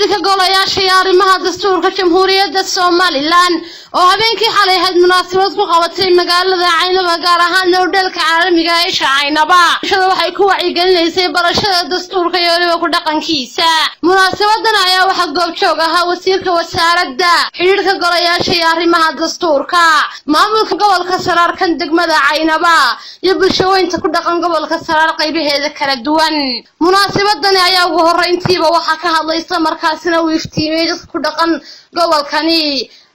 Xidhiidhka golayaasha iyo arrimaha dastuurka Jamhuuriyadda Somaliland oo habeenkii xalay ahayd munaasabad ku qabatay magaalada Caynaba, gaar ahaan hodheelka caalamiga ee isha Caynaba. Bulshada waxay ku wacyigelinaysay barashada dastuurka iyo weliba ku dhaqankiisa. Munaasabadan ayaa waxaa goobjoog ahaa wasiirka wasaaradda xidhiidhka golayaasha iyo arrimaha dastuurka, maamulka gobolka Saraar, kan degmada Caynaba iyo bulshaweynta ku dhaqan gobolka Saraar qaybaheeda kala duwan. Munaasabadani ayaa ugu horreyntiiba waxaa ka hadlay, isla markaasina uu iftiimiyey dadka ku dhaqan gobolkani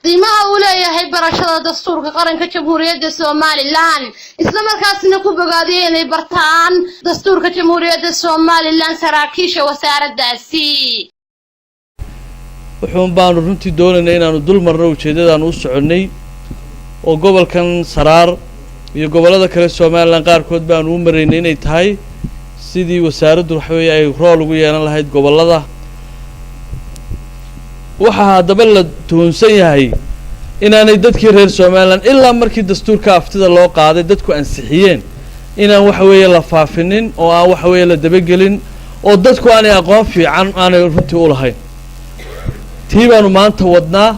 qiimaha uu leeyahay barashada dastuurka qaranka Jamhuuriyadda Somaliland, isla markaasina ku bogaadiyey inay bartaan dastuurka Jamhuuriyadda Somaliland saraakiisha wasaaraddaasi. Wuxuun baanu runtii doonaynay inaanu dul marno ujeeddadaanu u soconnay oo gobolkan Saraar iyo gobollada kale Somaliland qaarkood baanu u maraynay inay tahay sidii wasaaraddu waxa weeye ay role ugu yeelan lahayd gobollada. Waxaa haddaba la tuhunsan yahay inaanay dadkii reer Somaliland, ilaa markii dastuurka aftida loo qaaday dadku ansixiyeen, inaan waxa weeye la faafinin oo aan waxa weeye la dabagelin oo dadku aanay aqoon fiican aanay runtii u lahayn. Tii baanu maanta wadnaa.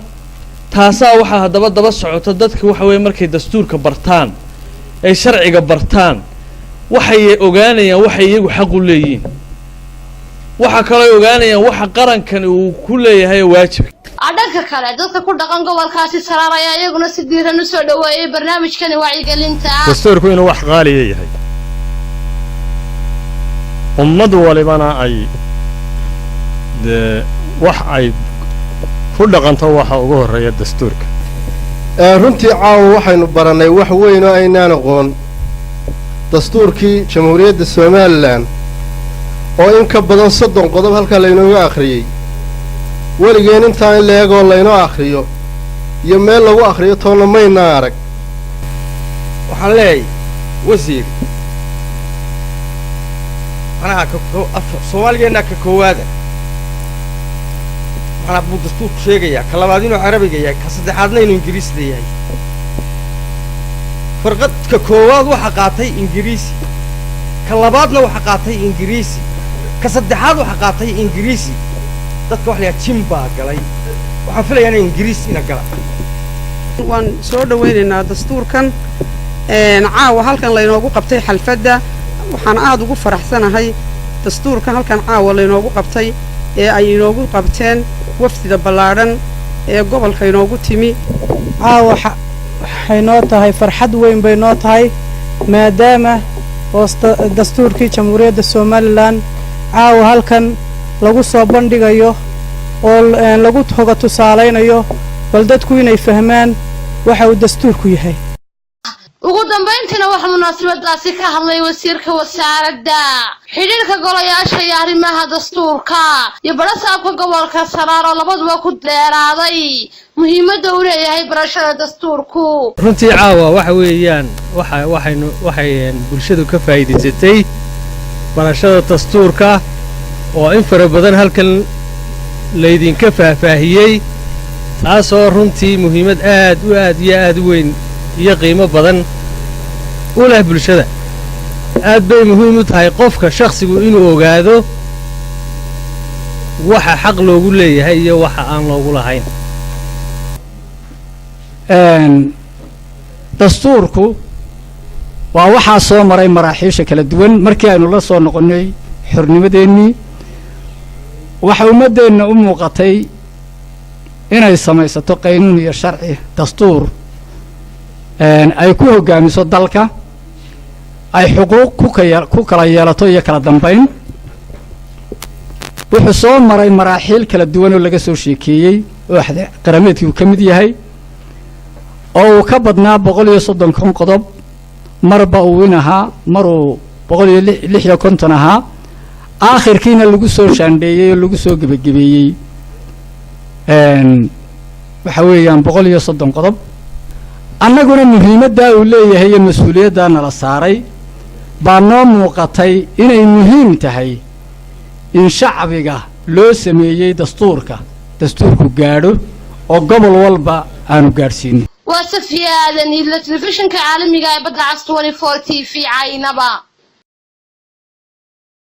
Taasaa waxaa haddaba daba socota dadka waxa weeye markay dastuurka bartaan, ay sharciga bartaan, waxay ogaanayaan waxay iyagu xaq u leeyihiin. Waxaa kaloo ogaanayaan waxa qarankani uu ku leeyahay waajibka. Dhanka kale, dadka ku dhaqan gobolkaasi Saraar ayaa iyaguna si diiran usoo dhaweeyey barnaamijkani wacyigelinta. Dastuurku inuu wax qaaliya yahay, ummad walibana ay dee wax ay ku dhaqanto waxa ugu horreeya dastuurka. Runtii caawa waxaynu barannay wax weyn oo aynaan aqoon, dastuurkii Jamhuuriyadda Somaliland oo in ka badan 30 qodob halkaa laynooga akhriyey. Weligeen intaa in la eegoo laynoo akhriyo iyo meel lagu akhriyo toonna maynaa arag. Waxaan leeyahay, wasiir, manaha Soomaaligeenna ka koowaada manaa buu dastuurku sheegayaa, ka labaad inuu Carabiga yahay, ka saddexaadna inuu Ingiriisda yahay. Farqad ka koowaad waxa qaatay Ingiriisi, ka labaadna waxa qaatay Ingiriisi, ka saddexaad waxa qaatay Ingiriisi. Dadka waxa la yidhaha jin baa galay. Waxaan filayaa ina Ingiriis ina gala. Waan soo dhawaynaynaa dastuurkan caawa halkan laynoogu qabtay xalfadda. Waxaan aada ugu faraxsanahay dastuurkan halkan caawa laynoogu qabtay ee ay inoogu qabteen wafdida ballaadhan ee gobolka inoogu timi. Caawa waxay noo tahay farxad weyn bay noo tahay, maadaama oo dastuurkii Jamhuuriyadda Somaliland caawa halkan lagu soo bandhigayo oo lagu hoga tusaalaynayo bal dadku inay fahmaan waxa uu dastuurku yahay. Ugu dambayntiina waxaa munaasabadaasi ka hadlay wasiirka wasaaradda xidhiidhka golayaasha iyo arrimaha dastuurka iyo barasaabka gobolka Saraar oo labaduba ku dheeraaday muhiimadda uu leeyahay barashada dastuurku. Runtii caawa waxa weeyaan waxa waxaynu waxay bulshadu ka faa'iidaysatay barashada dastuurka oo in fara badan halkan laydinka faahfaahiyey, taasoo runtii muhiimad aad u aad iyo aad u weyn iyo qiimo badan u leh bulshada. Aad bay muhiim u tahay qofka shakhsigu inuu ogaado waxa xaq loogu leeyahay iyo waxa aan loogu lahayn. Dastuurku waa waxaa soo maray maraaxiisha kala duwan. Markii aynu la soo noqonnay xornimadeennii, waxa ummaddeenna u muuqatay inay samaysato qaynuun iyo sharci, dastuur ay ku hoggaamiso dalka, ay xuquuq ku kala yeelato iyo kala dambayn. Wuxuu soo maray maraaxiil kala duwan oo laga soo sheekeeyey, oo axdi qarameedkii uu ka mid yahay, oo uu ka badnaa 130-kan qodob. Marba uu in ahaa, maruu 156 ahaa, aakhirkiina lagu soo shaandheeyey oo lagu soo gebagabeeyey waxa weeyaan 130 qodob. Annaguna muhiimaddaa uu leeyahay iyo mas-uuliyaddaa nala saaray baa noo muuqatay inay muhiim tahay in shacbiga loo sameeyey dastuurka dastuurku gaadho oo gobol walba aanu gaadhsiino. Waa Safiya Aadan Iidla, telefishinka caalamiga ee Badda Cas 24 TV, Caynaba.